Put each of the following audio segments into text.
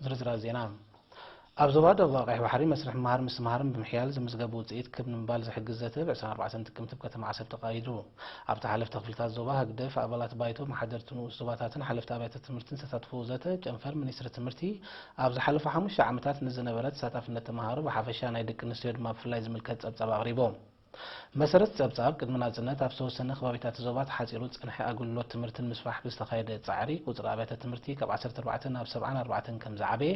ዝርዝራት ዜና። ኣብ ዞባ ደቡብ ኣቕሕ ባሕሪ መስርሕ ምሃር ምስትምሃርን ብምሕያል ዝምዝገቡ ውፅኢት ክብ ንምባል ዝሕግዝ ዘተ ብ ዕስራን ኣርባዕተን ጥቅምቲ ኣብ ከተማ ዓሰብ ተኻይዱ። ኣብቲ ሓለፍቲ ክፍልታት ዞባ ህግደፍ፣ ኣባላት ባይቶ፣ መሓደርቲ ንኡስ ዞባታትን ሓለፍቲ ኣብያተ ትምህርትን ዝተሳተፍዎ ዘተ ጨንፈር ሚኒስትሪ ትምህርቲ ኣብ ዝሓለፉ ሓሙሽተ ዓመታት ንዝነበረ ተሳታፍነት ተምሃሮ ብሓፈሻ ናይ ደቂ ኣንስትዮ ድማ ብፍላይ ዝምልከት ጸብጻብ ኣቕሪቦም። መሰረት ጸብጻብ፣ ቅድሚ ናጽነት ኣብ ዝተወሰነ ከባቢታት ዞባ ተሓጺሩ ዝጸንሐ ኣገልግሎት ትምህርቲ ንምስፋሕ ብዝተኻየደ ጻዕሪ፣ ቁጽሪ ኣብያተ ትምህርቲ ካብ ዓሰርተ ኣርባዕተ ናብ ሰብዓን ኣርባዕተን ከም ዝዓበየ፣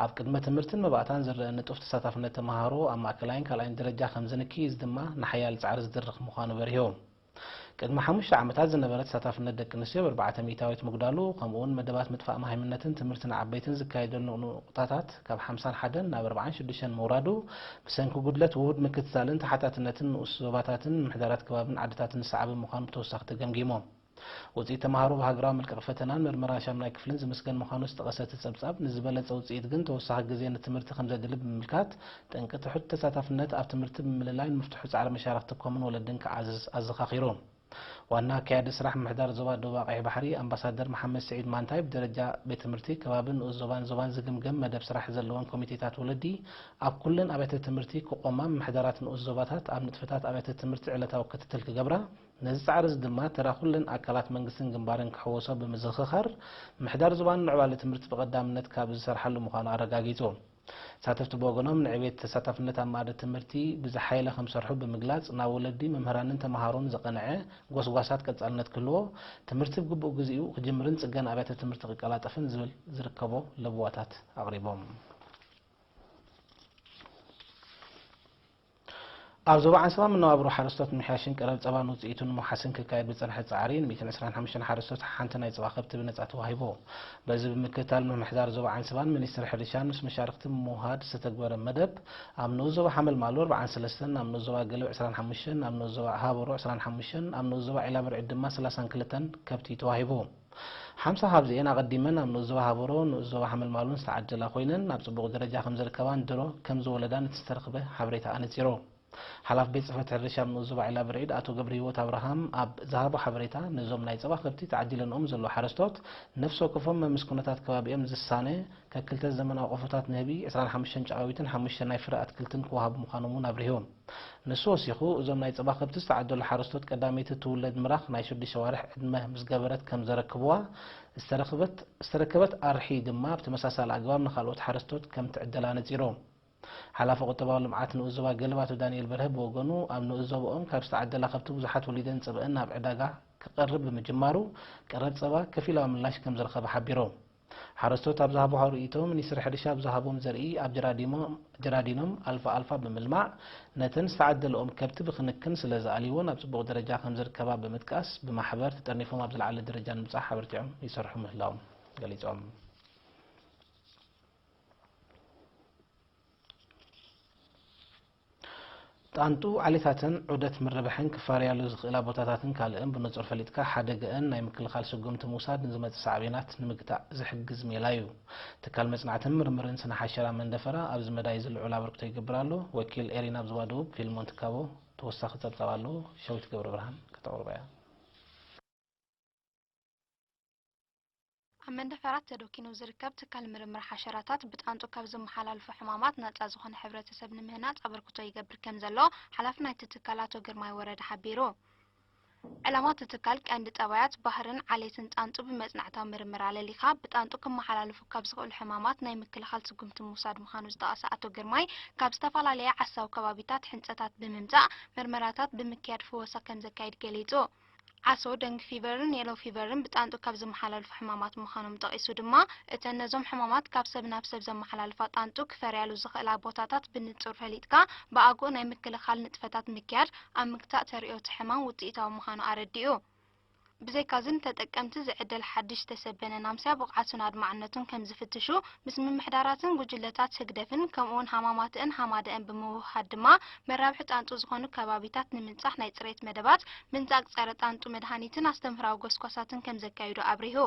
ኣብ ቅድመ ትምህርትን መባእታን ዝረአ ንጡፍ ተሳታፍነት ተመሃሮ ኣብ ማእከላይን ካልኣይን ደረጃ ከም ዝንኪ፣ እዚ ድማ ንሓያል ጻዕሪ ዝድርኽ ምዃኑ በሪሁ። ቅድሚ ሓሙሽተ ዓመታት ዝነበረ ተሳታፍነት ደቂ ኣንስትዮ ብኣርባዕተ ሚእታዊት ምጉዳሉ፣ ከምኡ'ውን መደባት ምጥፋእ መሃይምነትን ትምህርቲ ንዓበይትን ዝካየደሉ ንቑጣታት ካብ ሓምሳን ሓደን ናብ ኣርባዓን ሽዱሽተን ምውራዱ፣ ብሰንኪ ጉድለት ውሁድ ምክትታልን ተሓታትነትን ንኡስ ዞባታትን ምምሕዳራት ከባብን ዓድታትን ዝሰዓበ ምዃኑ ብተወሳኺ ተገምጊሞም። ውፅኢት ተምሃሮ ብሃገራዊ መልቀቂ ፈተናን ምርመራ ሻምናይ ክፍልን ዝምስገን ምዃኑ ዝጠቐሰ እቲ ጸብጻብ፣ ንዝበለጸ ውፅኢት ግን ተወሳኺ ግዜ ንትምህርቲ ከም ዘድሊ ብምምልካት፣ ጠንቂ ትሑት ተሳታፍነት ኣብ ትምህርቲ ብምልላይ ንምፍትሑ ጻዕሪ መሻርኽቲ ኮምን ወለድን ክዓዝዝ ኣዘኻኺሩ። ዋና ኣካያዲ ስራሕ ምምሕዳር ዞባ ደቡብ ኣቕሒ ባሕሪ ኣምባሳደር መሓመድ ስዒድ ማንታይ፣ ብደረጃ ቤት ትምህርቲ፣ ከባብን ንኡስ ዞባን ዞባን ዝግምገም መደብ ስራሕ ዘለወን ኮሚቴታት ወለዲ ኣብ ኩለን ኣብያተ ትምህርቲ ክቖማ ምምሕዳራት ንኡስ ዞባታት ኣብ ንጥፈታት ኣብያተ ትምህርቲ ዕለታዊ ክትትል ክገብራ፣ ነዚ ጻዕሪ እዚ ድማ ተራ ኩለን ኣካላት መንግስትን ግንባርን ክሕወሶ ብምዝኽኻር፣ ምምሕዳር ዞባን ምዕባለ ትምህርቲ ብቐዳምነት ካብ ዝሰርሓሉ ምዃኑ ኣረጋጊጹ። ተሳተፍቲ ብወገኖም ንዕቤት ተሳታፍነት ኣብ መኣዲ ትምህርቲ ብዝሓየለ ከም ዝሰርሑ ብምግላጽ፣ ናብ ወለዲ፣ መምህራንን ተመሃሮን ዝቐንዐ ጎስጓሳት ቀጻልነት ክህልዎ፣ ትምህርቲ ብግቡእ ግዚኡ ክጅምርን ጽገና ኣብያተ ትምህርቲ ክቀላጠፍን ዝብል ዝርከቦ ለበዋታት ኣቕሪቦም። ኣብ ዞባ ዓንሰባ መነባብሮ ሓረስቶት ንምሕያሽን ቀረብ ጸባን ውጽኢቱ ንምውሓስን ክካየድ ብጸንሐ ጻዕሪ፣ ን ሚእትን ዕስራን ሓሙሽተን ሓረስቶት ሓንቲ ናይ ጸባ ከብቲ ብነጻ ተዋሂቡ። በዚ ብምክትታል ምምሕዳር ዞባ ዓንሰባን ሚኒስትሪ ሕርሻን ምስ መሻርኽቲ ብምውሃድ ዝተተግበረ መደብ፣ ኣብ ንኡስ ዞባ ሓመልማሎ ኣርባዓን ሰለስተን፣ ኣብ ንኡስ ዞባ ገለብ ዕስራን ሓሙሽተን፣ ኣብ ንኡስ ዞባ ሃበሮ ዕስራን ሓሙሽተን፣ ኣብ ንኡስ ዞባ ዒላብርዒድ ድማ ሰላሳን ክልተን ከብቲ ተዋሂቡ። ሓምሳ ካብዚኤን ኣቐዲመን ኣብ ንኡስ ዞባ ሃበሮ፣ ንኡስ ዞባ ሓመልማሎን ዝተዓደላ ኮይነን፣ ኣብ ጽቡቕ ደረጃ ከም ዝርከባን ድሮ ከም ዝወለዳን እቲ ዝተረኽበ ሓበሬታ ኣነጺሩ። ሓላፊ ቤት ጽሕፈት ሕርሻ ኣብ ንኡስ ዞባ ዒላ ብርዒድ ኣቶ ገብረሂወት ኣብርሃም ኣብ ዝሃቦ ሓበሬታ፣ ነዞም ናይ ጸባ ከብቲ ተዓዲለንኦም ዘለዉ ሓረስቶት፣ ነፍሲ ወከፎም መምስ ኩነታት ከባቢኦም ዝሳነ፣ ከክልተ ዘመናዊ ቆፎታት ንህቢ፣ ዕስራን ሓሙሽተን ጨቓዊትን ሓሙሽተ ናይ ፍረ ኣትክልትን ክወሃቡ ምዃኖም እውን ኣብሪሁ። ንሱ ወሲኹ፣ እዞም ናይ ጸባ ከብቲ ዝተዓደሉ ሓረስቶት ቀዳመይቲ ትውለድ ምራኽ ናይ ሽዱሽተ ኣዋርሕ ዕድመ ምስ ገበረት ከም ዘረክብዋ፣ ዝተረኽበት-፣ ዝተረከበት ኣርሒ ድማ ብተመሳሳሊ ኣግባብ ንኻልኦት ሓረስቶት ከም ትዕደል ኣነጺሩ። ሓላፊ ቁጠባዊ ልምዓት ንኡስ ዞባ ገለብ ኣቶ ዳንኤል በርሀ ብወገኑ፣ ኣብ ንኡስ ዞባኦም ካብ ዝተዓደላ ከብቲ ብዙሓት ወሊደን ጸባኣን ናብ ዕዳጋ ክቐርብ ብምጅማሩ፣ ቀረብ ጸባ ከፊላዊ ምላሽ ከም ዝረኸበ ሓቢሩ። ሓረስቶት ኣብ ዝሃብዎ ርእይቶ፣ ሚኒስትሪ ሕርሻ ኣብ ዝሃቦም ዘርኢ ኣብ ጀራዲሞ-፣ ጀራዲኖም ኣልፋ ኣልፋ ብምልማዕ፣ ነተን ዝተዓደለኦም ከብቲ ብክንክን ስለ ዝኣልይዎ ናብ ጽቡቕ ደረጃ ከም ዝርከባ ብምጥቃስ፣ ብማሕበር ተጠርኒፎም ኣብ ዝለዓለ ደረጃ ንምብጻሕ ኣበርቲዖም ይሰርሑ ምህላዎም ገሊጾም። ጣንጡ ዓሌታትን ዑደት ምርብሕን ክፋረያሉ ዝኽእላ ቦታታትን ካልእን ብንጹር ፈሊጥካ ሓደገአን ናይ ምክልኻል ስጉምቲ ምውሳድ ንዝመጽእ ሳዕቤናት ንምግታእ ዝሕግዝ ሜላ እዩ። ትካል መጽናዕትን ምርምርን ስነ ሓሸራ መንደፈራ ኣብዚ መዳይ እዚ ልዑል ኣበርክቶ ይገብር ኣሎ። ወኪል ኤሪና ኣብ ዞባ ደቡብ ፊልሞን ትካቦ ተወሳኺ ጸብጻብ ኣለዎ። ሸዊት ገብረብርሃን ከተቕርቦ እያ። ኣብ መንደፈራ ተደኪኑ ዝርከብ ትካል ምርምር ሓሸራታት ብጣንጡ ካብ ዘመሓላልፉ ሕማማት ናጻ ዝኾነ ሕብረተሰብ ንምህናጽ ኣበርክቶ ይገብር ከም ዘሎ ሓላፊ ናይቲ ትካል ኣቶ ግርማይ ወረደ ሓቢሩ። ዕላማ እቲ ትካል ቀንዲ ጠባያት፣ ባህርን ዓሌትን ጣንጡ ብመጽናዕታዊ ምርምር ኣለሊኻ ብጣንጡ ክመሓላለፉ ካብ ዝኽእሉ ሕማማት ናይ ምክልኻል ስጉምቲ ምውሳድ ምዃኑ ዝጠቐሰ ኣቶ ግርማይ፣ ካብ ዝተፈላለየ ዓሳዊ ከባቢታት ሕንጸታት ብምምጻእ ምርመራታት ብምክያድ ፍወሳ ከም ዘካይድ ገሊጹ። ዓሶ፣ ደንግ ፊቨርን የሎ ፊቨርን ብጣንጡ ካብ ዝመሓላልፉ ሕማማት ምዃኖም ጠቒሱ ድማ፣ እተን ነዞም ሕማማት ካብ ሰብ ናብ ሰብ ዘመሓላልፋ ጣንጡ ክፈርያሉ ዝኽእላ ቦታታት ብንጹር ፈሊጥካ ብኣግኡ ናይ ምክልኻል ንጥፈታት ምክያድ ኣብ ምግታእ ተርእዮ እቲ ሕማም ውጽኢታዊ ምዃኑ ኣረዲኡ። ብዘይካዚ ንተጠቀምቲ ዝዕደል ሓድሽ ዝተሰበነ ናምስያ ብቕዓቱን ኣድማዕነቱን ከም ዝፍትሹ፣ ምስ ምምሕዳራትን ጉጅለታት ህግደፍን ከምኡውን ሃማማተእን ሃማደአን ብምውህሃድ ድማ መራብሒ ጣንጡ ዝኾኑ ከባቢታት ንምንጻህ ናይ ጽሬት መደባት ምንጻግ ጸረ ጣንጡ መድሃኒትን ኣስተምህራዊ ጎስጓሳትን ከም ዘካይዱ ኣብሪሁ።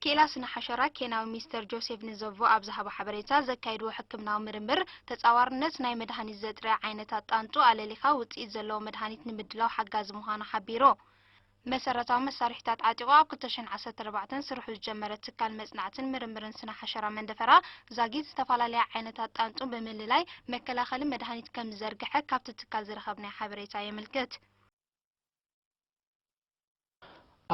ክኢላ ስነ ሓሸራ ኬንያዊ ሚስተር ጆሴፍ ንዘቮ ኣብ ዝሃቦ ሓበሬታ፣ ዘካይድዎ ሕክምናዊ ምርምር ተጻዋርነት ናይ መድሃኒት ዘጥርያ ዓይነታት ጣንጡ ኣለሊኻ ውጽኢት ዘለዎ መድሃኒት ንምድላው ሓጋዚ ምዃኑ ሓቢሩ። መሰረታዊ መሳርሒታት ዓጢቑ ኣብ ክልተ ሽሕን ዓሰርተ ኣርባዕተን ስርሑ ዝጀመረ ትካል መጽናዕትን ምርምርን ስነ ሓሸራ መንደፈራ ዛጊት ዝተፈላለያ ዓይነታት ጣንጡ ብምልላይ መከላኸሊ መድሃኒት ከም ዝዘርግሐ ካብቲ ትካል ዝረኸብናዮ ሓበሬታ የመልክት።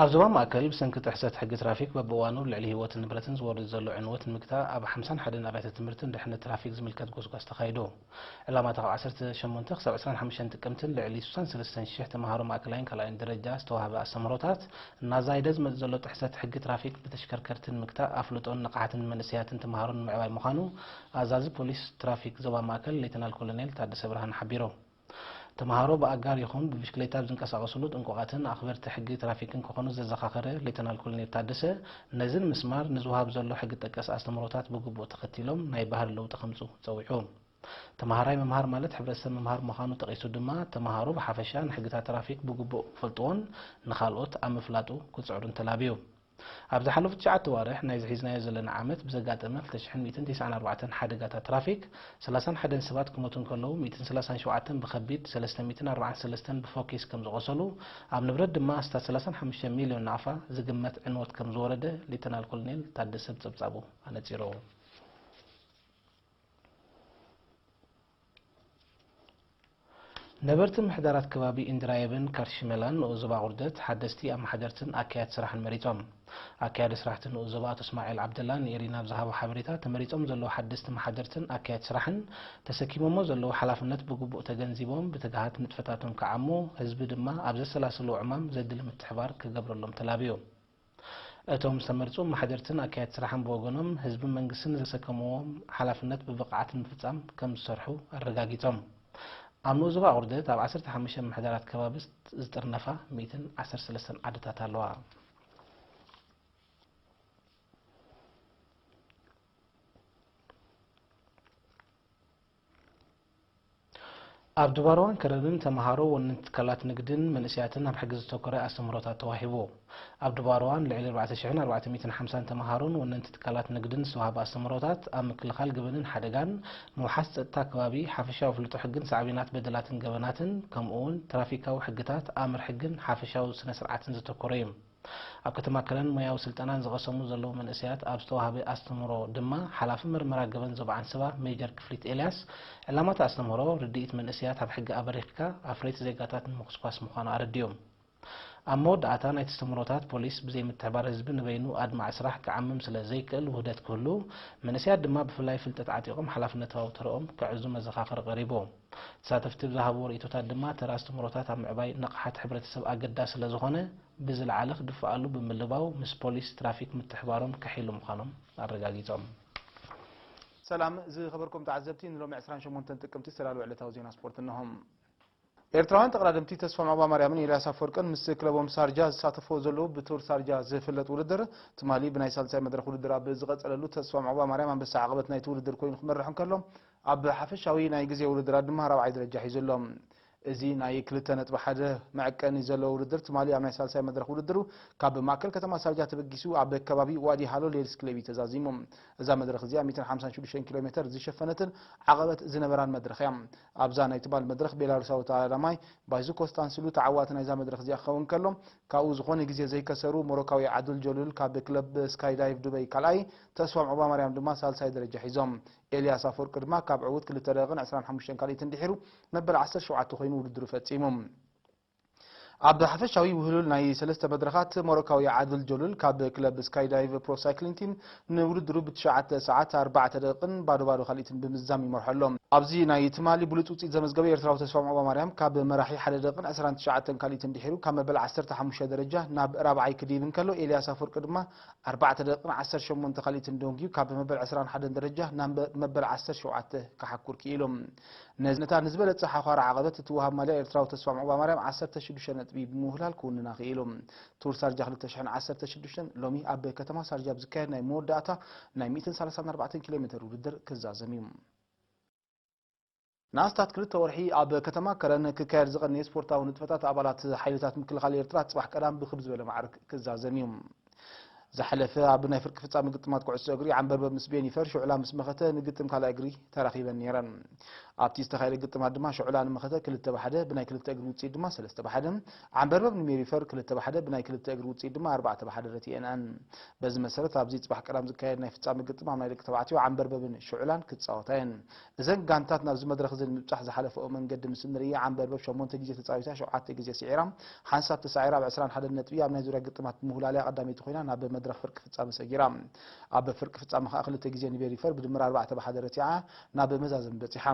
ኣብ ዞባ ማእከል ብሰንኪ ጥሕሰት ሕጊ ትራፊክ በብእዋኑ ልዕሊ ህይወትን ንብረትን ዝወርድ ዘሎ ዕንወት ንምግታእ ኣብ ሓምሳን ሓደን ኣብያተ ትምህርትን ድሕነት ትራፊክ ዝምልከት ጎስጓስ ተኻይዱ። ዕላማ እቲ ካብ ዓሰርተ ሸሞንተ ክሳብ ዕስራን ሓሙሽተን ጥቅምትን ልዕሊ ስሳን ሰለስተን ሽሕ ተምሃሮ ማእከላይን ካልኣይን ደረጃ ዝተዋህበ ኣስተምህሮታት እናዛየደ ዝመጽእ ዘሎ ጥሕሰት ሕጊ ትራፊክ ብተሽከርከርቲ ንምግታእ ኣፍልጦን ንቕሓትን መንእሰያትን ተምሃሮን ንምዕባይ ምዃኑ ኣዛዚ ፖሊስ ትራፊክ ዞባ ማእከል ሌተናል ኮሎኔል ታደሰ ብርሃን ሓቢሩ። ተምሃሮ ብኣጋር ይኹን ብብሽክሌታ ኣብ ዝንቀሳቐስሉ ጥንቁቓትን ኣኽበርቲ ሕጊ ትራፊክን ክኾኑ ዘዘኻኸረ ሌተናል ኮሎኔል ታደሰ፣ ነዚ ንምስማር ንዝወሃብ ዘሎ ሕጊ ጠቀስ ኣስተምህሮታት ብግቡእ ተኸቲሎም ናይ ባህሪ ለውጢ ከምጽኡ ጸዊዑ። ተምሃራይ ምምሃር ማለት ሕብረተሰብ ምምሃር ምዃኑ ጠቒሱ ድማ፣ ተምሃሮ ብሓፈሻ ንሕግታት ትራፊክ ብግቡእ ክፈልጥዎን ንኻልኦት ኣብ ምፍላጡ ክጽዕሩን ተላብዩ። ኣብ ዝሓለፉ ትሽዓተ ኣዋርሕ ናይዚ ሒዝናዮ ዘለና ዓመት ብዘጋጠመ ክልተ ሽሕን ሚእትን ተስዓን ኣርባዕተን ሓደጋታት ትራፊክ፣ ሰላሳን ሓደን ሰባት ክሞቱ እንከለዉ፣ ሚእትን ሰላሳን ሸውዓተን ብኸቢድ፣ ሰለስተ ሚእትን ኣርባዓን ሰለስተን ብፎኪስ ከም ዝቖሰሉ፣ ኣብ ንብረት ድማ ኣስታት ሰላሳን ሓሙሽተ ሚልዮን ናቕፋ ዝግመት ዕንወት ከም ዝወረደ ሌተናል ኮሎኔል ታደሰ ብጸብጻቡ ኣነጺሩ። ነበርቲ ምሕዳራት ከባቢ ኢንድራየብን ካርሽሜላን ንኡዝ ዞባ ቁርደት ሓደስቲ ኣመሓደርትን ኣካያድ ስራሕን መሪጾም። ኣካያዲ ስራሕቲ ንኡዝ ዞባ ኣቶ እስማዒል ዓብደላ ንኤሪና ኣብ ዝሃቦ ሓበሬታ፣ ተመሪጾም ዘለዉ ሓደስቲ ኣመሓደርትን ኣካያድ ስራሕን ተሰኪሞሞ ዘለዉ ሓላፍነት ብግቡእ ተገንዚቦም ብትግሃት ንጥፈታቶም ክዓሙ፣ ህዝቢ ድማ ኣብ ዘሰላስልዎ ዕማም ዘድሊ ምትሕባር ክገብረሎም ተላብዩ። እቶም ዝተመርጹ ኣመሓደርትን ኣካያዲ ስራሕን ብወገኖም፣ ህዝብን መንግስትን ዘሰከምዎም ሓላፍነት ብብቕዓት ንምፍጻም ከም ዝሰርሑ ኣረጋጊጾም። ኣብ ንኡዝ ዞባ ቁርደት ኣብ ዓሰርተ ሓሙሽተ ምሕደራት ከባቢ ዝጥርነፋ ሚእትን ዓሰርተ ሰለስተን ዓድታት ኣለዋ። ኣብ ድባርዋን ከረንን ተምሃሮ፣ ወነንቲ ትካላት ንግድን መንእሰያትን ኣብ ሕጊ ዘተኮረ ኣስተምህሮታት ተዋሂቡ። ኣብ ድባርዋን ልዕሊ ኣርባዕተ ሽሕን ኣርባዕተ ሚእትን ሓምሳን ተምሃሮን ወነንቲ ትካላት ንግድን ዝተዋህበ ኣስተምህሮታት ኣብ ምክልኻል ገበንን ሓደጋን፣ ምውሓስ ጸጥታ ከባቢ፣ ሓፈሻዊ ኣፍልጦ ሕግን ሳዕቤናት በደላትን ገበናትን፣ ከምኡ እውን ትራፊካዊ ሕግታት፣ ኣምር ሕግን ሓፈሻዊ ስነ ስርዓትን ዘተኮረ እዩ። ኣብ ከተማ ከረን ሞያዊ ስልጠናን ዝቐሰሙ ዘለዉ መንእሰያት ኣብ ዝተዋህበ ኣስተምህሮ ድማ፣ ሓላፊ መርመራ ገበን ዞባ ዓንሰባ ሜጀር ክፍሊት ኤልያስ፣ ዕላማ እቲ ኣስተምህሮ ርድኢት መንእሰያት ኣብ ሕጊ ኣበሪኽካ ኣፍረይቲ ዜጋታት ንምኹስኳስ ምዃኑ ኣረዲኦም። ኣብ መወዳእታ ናይቲ ኣስተምህሮታት፣ ፖሊስ ብዘይምትሕባር ህዝቢ ንበይኑ ኣድማዒ ስራሕ ክዓምም ስለ ዘይክእል ውህደት ክህሉ፣ መንእሰያት ድማ ብፍላይ ፍልጠት ዓጢቖም ሓላፍነታዊ ተረኦም ክዕዙ መዘኻኸሪ ቀሪቡ። ተሳተፍቲ ብዝሃብዎ ርእይቶታት ድማ፣ ተራ ኣስተምህሮታት ኣብ ምዕባይ ንቕሓት ሕብረተሰብ ኣገዳሲ ስለ ዝኾነ፣ ብዝለዓለ ክድፍኣሉ ብምልባው ምስ ፖሊስ ትራፊክ ምትሕባሮም ከሒሉ ምዃኖም ኣረጋጊጾም። ሰላም ዝኸበርኩም ተዓዘብቲ፣ ንሎሚ ዕስራን ሸሞንተን ጥቅምቲ ዝተዳለወ ዕለታዊ ዜና ስፖርት እነሆ። ኤርትራውያን ተቐዳደምቲ ተስፋ ማዕባ ማርያምን ኤልያስ ኣፈወርቅን ምስ ክለቦም ሳርጃ ዝሳተፍዎ ዘለዉ ብቱር ሳርጃ ዝፍለጥ ውድድር ትማሊ ብናይ ሳልሳይ መድረኽ ውድድር ኣብ ዝቐጸለሉ ተስፋ ማዕባ ማርያም ኣንበሳ ዓቐበት ናይቲ ውድድር ኮይኑ ክመርሕ እንከሎ ኣብ ሓፈሻዊ ናይ ግዜ ውድድራት ድማ ራብዓይ ደረጃ ሒዙ ኣሎ። እዚ ናይ ክልተ ነጥቢ ሓደ መዐቀኒ ዘለዎ ውድድር ትማሊ ኣብ ናይ ሳልሳይ መድረኽ ውድድሩ ካብ ማእከል ከተማ ሳርጃ ተበጊሱ ኣብ ከባቢ ዋዲ ሃሎ ሌድስ ክለብ እዩ ተዛዚሙ። እዛ መድረኽ እዚኣ ሚእትን ሓምሳን ሽዱሽተን ኪሎ ሜተር ዝሸፈነትን ዓቐበት ዝነበራን መድረኽ እያ። ኣብዛ ናይ ትማሊ መድረኽ ቤላሩሳዊ ተቐዳዳማይ ባይዙ ኮስታንስሉ ተዓዋቲ ናይዛ መድረኽ እዚኣ ክኸውን ከሎ፣ ካብኡ ዝኾነ ግዜ ዘይከሰሩ ሞሮካዊ ዓዱል ጀሉል ካብ ክለብ ስካይ ዳይቭ ዱበይ ካልኣይ፣ ተስፋ ምዕባ ማርያም ድማ ሳልሳይ ደረጃ ሒዞም። ኤልያስ ኣፈወርቂ ድማ ካብ ዕዉት ክልተ ደቂቕን ዕስራን ሓሙሽተን ካልኢትን ድሒሩ መበል ዓሰርተ ሸውዓተ ኮይኑ ውድድሩ ፈጺሙ። ኣብ ሓፈሻዊ ውህሉል ናይ ሰለስተ መድረኻት ሞሮካዊ ዓዱል ጀሉል ካብ ክለብ ስካይ ዳይቭ ፕሮ ሳይክሊንግ ቲም ንውድድሩ ብትሽዓተ ሰዓት ኣርባዕተ ደቂቕን ባዶ ባዶ ካልኢትን ብምዝዛም ይመርሖ ኣሎ። ኣብዚ ናይ ትማሊ ብሉጽ ውጽኢት ዘመዝገበ ኤርትራዊ ተስፋ ምዕባ ማርያም ካብ መራሒ ሓደ ደቂቕን ዕስራን ትሽዓተን ካልኢትን ድሒሩ ካብ መበል ዓሰርተ ሓሙሽተ ደረጃ ናብ ራብዓይ ክድይብ እንከሎ፣ ኤልያስ ኣፈወርቂ ድማ ኣርባዕተ ደቂቕን ዓሰርተ ሸሞንተ ካልኢትን ደንጊዩ ካብ መበል ዕስራን ሓደን ደረጃ ናብ መበል ዓሰርተ ሸውዓተ ክሓኩር ክኢሉ። ነዚ ነታ ንዝበለጸ ሓዃሪ ዓቐበት እትወሃብ ማልያ ኤርትራዊ ተስፋ ምዕባ ማርያም ዓሰርተ ሽዱሽተ ነጥቢ ብምውህላል ክውንና ክኢሉ። ቱር ሳርጃ ክልተ ሽሕን ዓሰርተ ሽዱሽተን ሎሚ ኣብ ከተማ ሳርጃ ኣብ ዝካየድ ናይ መወዳእታ ናይ ሚእትን ሰላሳን ኣርባዕተን ኪሎ ሜተር ውድድር ክዛዘም እዩ። ንኣስታት ክልተ ወርሒ ኣብ ከተማ ከረን ክካየድ ዝቐነየ ስፖርታዊ ንጥፈታት ኣባላት ሓይልታት ምክልኻል ኤርትራ ጽባሕ ቀዳም ብክብ ዝበለ ማዕርግ ክዛዘም እዩ። ዝሓለፈ ኣብ ናይ ፍርቂ ፍጻመ ግጥማት ኩዕሶ እግሪ ዓንበርበብ ምስ ቤኒፈር ሽዑላ ምስ መኸተ ንግጥም ካልኣይ እግሪ ተራኺበን ነይረን። ኣብቲ ዝተኻየደ ግጥማት ድማ ሽዑላ ንመኸተ ክልተ ብሓደ ብናይ ክልተ እግሪ ውፅኢት ድማ ሰለስተ ብሓደ፣ ዓንበርበብ ንቤኒፈር ክልተ ብሓደ ብናይ ክልተ እግሪ ውፅኢት ድማ ኣርባዕተ ብሓደ ረቲኤንኣን። በዚ መሰረት ኣብዚ ጽባሕ ቀዳም ዝካየድ ናይ ፍጻመ ግጥም ኣብ ናይ ደቂ ተባዕትዮ ዓንበርበብን ሽዑላን ክጻወታ እየን። እዘን ጋንታት ናብዚ መድረኽ እዚ ንምብጻሕ ዝሓለፈኦ መንገዲ ምስ እንርኢ ዓንበርበብ ሸሞንተ ግዜ ተጻዊታ ሸውዓተ ግዜ ስዒራ ሓንሳብ ተሳዒራ ብ ዕስራን ሓደን ነጥቢ ኣብ ናይ ዙርያ ግጥማት ብምህላልያ ቀዳመይቲ ኮይና ናብ መድረኽ ፍርቂ ፍጻመ ሰጊራ። ኣብ ፍርቂ ፍጻመ ከኣ ክልተ ግዜ ንቤኒፈር ብድምር ኣርባዕተ ብሓደ ረቲዓ ናብ መዛዘሚ በጺሓ።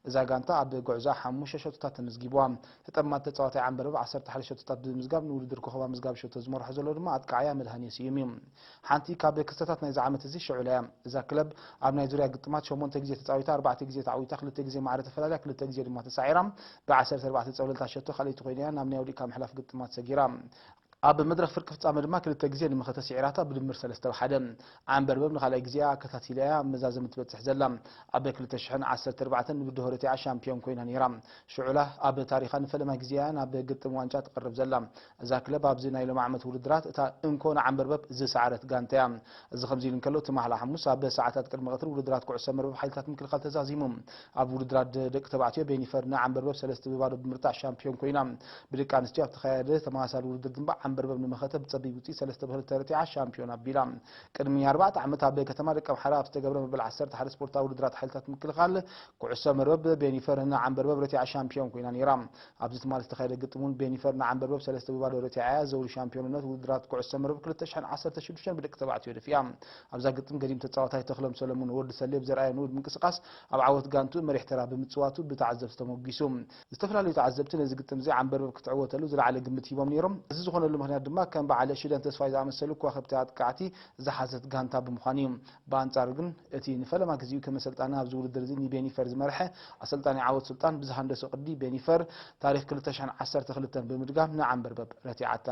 እዛ ጋንታ ኣብ ጉዕዞኣ ሓሙሽተ ሸቶታት ተመዝጊብዋ። ተጠማት ተጻዋታይ ዓንበርበብ ዓሰርተ ሓደ ሸቶታት ብምምዝጋብ ንውድድር ኮኸብ ኣመዝጋቢ ሸቶ ዝመርሖ ዘሎ ድማ ኣጥቃዓያ መድሃኔ ስዩም እዩ። ሓንቲ ካብ ክስተታት ናይዚ ዓመት እዚ ሽዑላ እያ። እዛ ክለብ ኣብ ናይ ዙርያ ግጥማት ሸሞንተ ግዜ ተጻዊታ ኣርባዕተ ግዜ ተዓዊታ ክልተ ግዜ ማዕረ ተፈላልያ ክልተ ግዜ ድማ ተሳዒራ ብ ዓሰርተ ኣርባዕተ ጸብለልታ ሸቶ ካልኣይቲ ኮይና እያ ናብ ናይ ወዲእካ ምሕላፍ ግጥማት ሰጊራ። ኣብ መድረኽ ፍርቂ ፍጻመ ድማ ክልተ ግዜ ንመኸተ ስዒራታ ብድምር ሰለስተ ብሓደ። ዓንበርበብ ንኻልኣይ ግዜኣ ኣከታቲላ እያ ኣብ መዛዘሚ ትበጽሕ ዘላ። ኣብ ክልተ ሽሕን ዓሰርተ ኣርባዕተን ንብድሆ ረቲዓ ሻምፒዮን ኮይና ነይራ። ሽዑላ ኣብ ታሪኻ ንፈለማ ግዜ እያ ናብ ግጥም ዋንጫ ትቐርብ ዘላ። እዛ ክለብ ኣብዚ ናይ ሎሚ ዓመት ውድድራት እታ እንኮ ንዓንበርበብ ዝሰዓረት ጋንታ እያ። እዚ ከምዚ ኢሉ እንከሎ ትማሊ ሓሙስ ኣብ ሰዓታት ቅድሚ ቀትሪ ውድድራት ኩዕሶ መርበብ ሓይልታት ምክልኻል ተዛዚሙ። ኣብ ውድድራት ደ- ደቂ ተባዕትዮ ቤኒፈር ንዓንበርበብ ሰለስተ ብባዶ ብምርታዕ ሻምፒዮን ኮይና። ብደቂ ኣንስትዮ ኣብ ተኻየደ ተመሳሳሊ ውድድር ድማ ዓንበርበብ ንመኸተ ብጸቢብ ውፅኢት ሰለስተ ብክልተ ረቲዓ ሻምፒዮን ኣቢላ። ቅድሚ ኣርባዕተ ዓመት ኣብ ከተማ ደቀምሓረ ኣብ ዝተገብረ መበል ዓሰርተ ሓደ ስፖርታዊ ውድድራት ሓይልታት ምክልኻል ኩዕሶ መርበብ ቤኒፈር ንዓንበርበብ ረቲዓ ሻምፒዮን ኮይና ነይራ። ኣብዚ ትማሊ ዝተኻየደ ግጥም እውን ቤኒፈር ንዓንበርበብ ሰለስተ ብባዶ ረቲዓ እያ ዘውሪ ሻምፒዮንነት ውድድራት ኩዕሶ መርበብ ክልተ ሽሕን ዓሰርተ ሽዱሽተን ብደቂ ተባዕትዮ ደፊኣ። ኣብዛ ግጥም ገዲም ተጻዋታይ ተኽሎም ሰለሙን ወዲ ሰሌ ብዘርኣዮ ንኡድ ምንቅስቃስ ኣብ ዓወት ጋንቱ መሪሕ ተራ ብምጽዋቱ ብተዓዘብቲ ተሞጊሱ። ዝተፈላለዩ ተዓዘብቲ ነዚ ግጥም እዚ ዓንበርበብ ክትዕወተሉ ዝለዓለ ግምት ሂቦም ነይሮም። እዚ ዝኾነሉ ምኽንያት ድማ ከም በዓል ሽደን ተስፋይ ዝኣመሰሉ ከዋኽብቲ ኣጥቃዕቲ ዝሓዘት ጋንታ ብምዃኑ እዩ። ብኣንጻሩ ግን እቲ ንፈለማ ግዜኡ ከም ኣሰልጣኒ ኣብዚ ውድድር እዚ ንቤኒፈር ዝመርሐ ኣሰልጣኒ ዓወት ሱልጣን ብዝሃንደሶ ቅዲ ቤኒፈር ታሪኽ ክልተ ሽሕን ዓሰርተ ክልተን ብምድጋም ንዓንበርበብ ረቲዓታ።